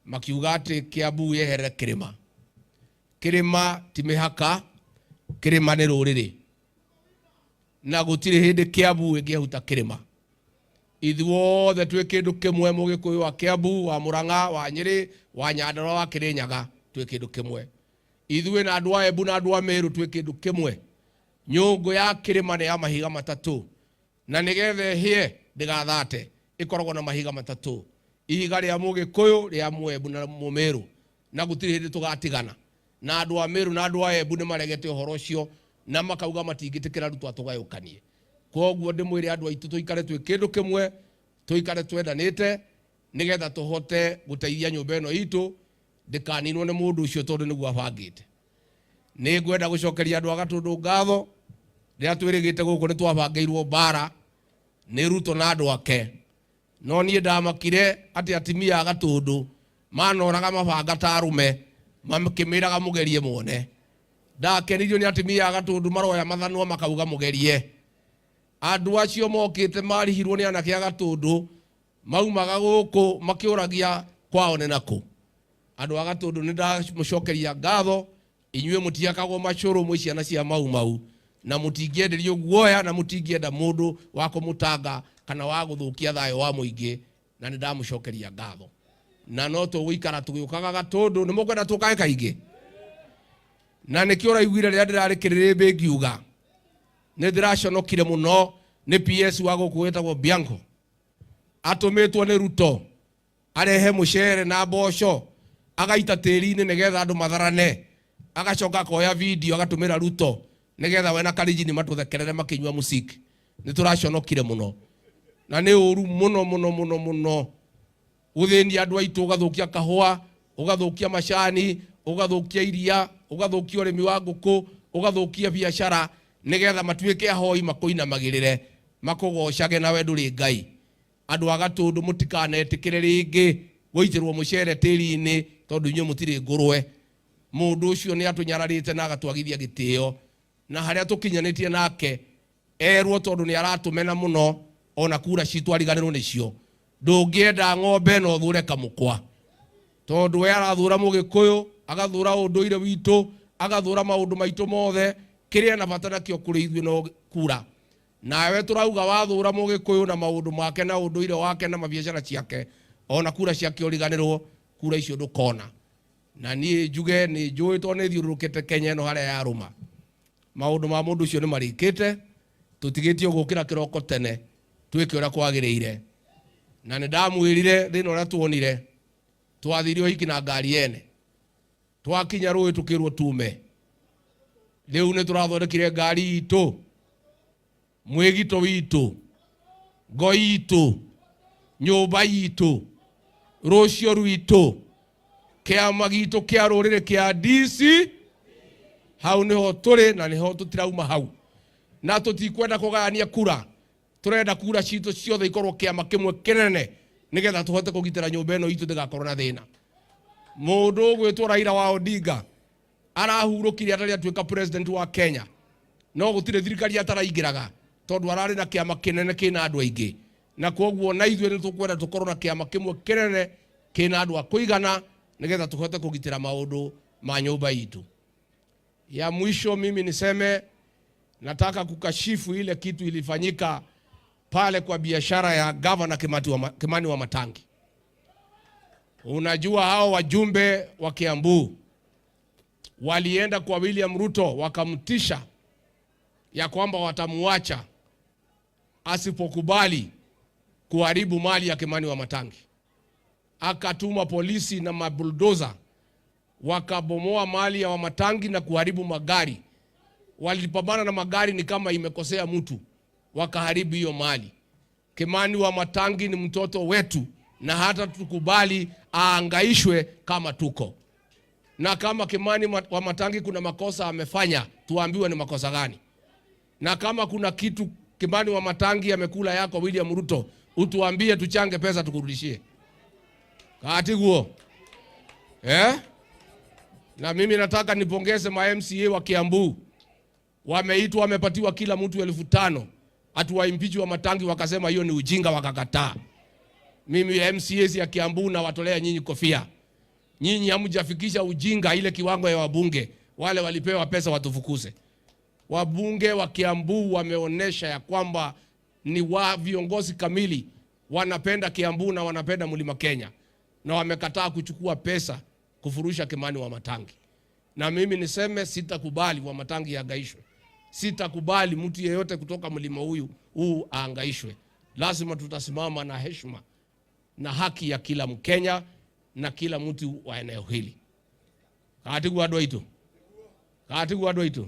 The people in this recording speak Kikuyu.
Makiuga atĩ Kiambu yeherere kĩrĩma. Kĩrĩma ti mĩhaka, kĩrĩma nĩ rũrĩrĩ, na gũtirĩ hĩndĩ Kiambu ĩngĩahuta kĩrĩma. Ithuothe twĩ kĩndũ kĩmwe, Mũgĩkũyũ wa Kiambu, wa Murang'a, wa Nyĩrĩ, wa Nyandarua, wa Kĩrĩnyaga, twĩ kĩndũ kĩmwe. Ithuĩ na andũ a Embu na andũ a Meru twĩ kĩndũ kĩmwe. Nyũngũ ya kĩrĩma nĩ ya mahiga matatũ, na nĩgetha ĩhĩe ndĩgathate ĩkoragwo na mahiga matatũ, ihiga rĩa Mũgĩkũyũ, rĩa Mwembu na Mũmeru, na gũtirĩ hĩndĩ tũgatigana. Na andũ a Meru na andũ a Embu nĩ maregete ũhoro ũcio na makauga matingĩtĩkĩra Ruto atũgayũkanie. Koguo ndĩmwĩre andũ aitũ tũikare twĩ kĩndũ kĩmwe, tũikare twendanĩte, nĩgetha tũhote gũteithia nyũmba ĩno itũ ndĩkaninwo nĩ mũndũ ũcio, tondũ nĩguo abangĩte. Nĩ ngwenda gũcokeria andũ a Gatũndũ ngatho. Rĩrĩa twĩrĩgĩte gũkũ nĩ twabangĩirwo mbara nĩ Ruto na andũ ake, no niĩ ndamakire atĩ atimia a Gatũndũ manoraga mabanga ta arũme, makĩmĩraga mũgerie muone. Ndakenirio nĩ atimia a Gatũndũ maroya mathanwa makauga mũgerie. Andũ acio mokĩte marihirwo nĩ anake a Gatũndũ, maumaga gũkũ makĩũragia kwao nĩ nakũ. Andũ a Gatũndũ, nĩ ndamũcokeria ngatho. Inyuĩ mũtiakagwo macũrũ, mwĩ ciana cia Mau Mau, na mũtingĩenderio guoya, na mũtingĩenda mũndũ wa kũmũtanga kana wa gũthũkia thayũ wa mũingĩ, na nĩ ndamũcokeria ngatho. Na no tũgũikara tũgĩũkaga Gatũndũ, nĩ mũkwenda tũkage kaingĩ, na nĩkĩo ũraiguire rĩrĩa ndĩrarĩ kĩrĩrĩmbĩ ngiuga nĩ ndĩraconokire mũno nĩ PS wa gũkũ wĩtagwo Bianco, atũmĩtwo nĩ Ruto arehe mũcere na mboco agaita tĩri-inĩ nĩgetha andũ matharane, agacoka akoya video agatũmĩra Ruto nĩgetha we na Karinjini matũthekerere makĩnyua musiki. Nĩ tũraconokire mũno, na nĩ ũru mũno mũno mũno mũno gũthĩnia andũ aitũ, ũgathũkia kahũa, ũgathũkia macani, ũgathũkia iria, ũgathũkia ũrĩmi wa ngũkũ, ũgathũkia biacara, nĩgetha matuĩke ahoi makũinamagĩrĩre makũgocage, nawe ndũrĩ Ngai. Andũ a Gatũndũ, mũtikanetĩkĩre rĩngĩ gũitĩrwo mũcere tĩri-inĩ, tondũ inyuĩ mũtirĩ ngũrwe. Mũndũ ũcio nĩ atũnyararĩte na agatwagithia gĩtĩo, na harĩa tũkinyanĩtie nake erwo, tondũ nĩ aratũmena mũno, ona kura citũ ariganĩrwo nĩcio. Ndũngĩenda ng'ombe no ũthure kamũkwa, tondũ we arathũra Mũgĩkũyũ, agathũra ũndũire witũ, agathũra maũndũ maitũ mothe. Kĩrĩa na bata nakĩo kũrĩ ithuĩ no kura. Nawe tũrauga wathũra Mũgĩkũyũ na maũndũ make na ũndũire wake na mabiacara ciake, ona kura ciake ũriganĩrwo, kura icio ndũkona. Na niĩ njuge nĩ njũĩ, tondũ nĩ thiũrũrũkĩte Kenya ĩno harĩa yarũma. Maũndũ ma mũndũ ũcio nĩ marĩkĩte, tũtigĩtio gũkĩra kĩroko tene twĩke ũrĩa kwagĩrĩire. Na nĩ ndamwĩrire thĩna ũrĩa tuonire, twathire ũhiki na ngari ene, twakinya rũĩ tũkĩrwo tume. Rĩu nĩ tũrathondekire ngari itũ, mwĩgito witũ, ngo itũ, nyũmba itũ, rũcio rwitũ, kĩama gitũ kĩa rũrĩrĩ kĩa DC. Hau niho tũrĩ na niho tũtirauma hau, na tũtikwenda kũgayania kura. Tũrenda kura citũ ciothe ikorwo kĩama kĩmwe kĩnene, nĩgetha tũhote kũgitĩra nyũmba ĩno itũ ndĩgakorwo na thĩna. Mũndũ ũgwĩtwo Raila wa Odinga arahurũkire atarĩ atuĩka president wa Kenya, no gũtirĩ thirikari ataraingĩraga, tondũ ararĩ na kĩama kĩnene kĩna andũ aingĩ. Na koguo na ithuĩ nĩ tũkwenda tũkorwo na kĩama kĩmwe kĩnene kĩna andũ a kũigana, nĩgetha tũhote kũgitĩra maũndũ ma nyũmba itũ. Ya mwisho, mimi niseme nataka kukashifu ile kitu ilifanyika pale kwa biashara ya gavana Kimani wa Matangi. Unajua hao wajumbe wa Kiambu walienda kwa William Ruto wakamtisha ya kwamba watamuacha asipokubali kuharibu mali ya Kimani wa Matangi. Akatuma polisi na mabuldoza wakabomoa mali ya Wamatangi na kuharibu magari. Walipambana na magari ni kama imekosea mtu, wakaharibu hiyo mali. Kimani wa Matangi ni mtoto wetu, na hata tukubali aangaishwe kama tuko na. Kama Kimani wa Matangi kuna makosa amefanya, tuambiwe ni makosa gani. Na kama kuna kitu Kimani wa Matangi amekula yako William Ruto, utuambie tuchange pesa tukurudishie. Katiguo. Eh? Na mimi nataka nipongeze ma MCA wa Kiambu. Wameitwa, wamepatiwa kila mtu 5,000. Atuwaimpeach wa Matangi, wakasema hiyo ni ujinga, wakakataa. Mimi MCAs ya Kiambu na watolea nyinyi kofia. Nyinyi hamjafikisha ujinga ile kiwango ya wabunge wale walipewa pesa watufukuze. Wabunge wa Kiambu wameonesha ya kwamba ni wa viongozi kamili, wanapenda Kiambu na wanapenda Mlima Kenya, na wamekataa kuchukua pesa kufurusha Kimani Wamatangi. Na mimi niseme sitakubali Wamatangi yaangaishwe. Sitakubali mtu yeyote kutoka mlima huyu huu aangaishwe. Lazima tutasimama na heshima na haki ya kila Mkenya na kila mtu wa eneo hili. Katigu andũ aitũ. Katigu andũ aitũ.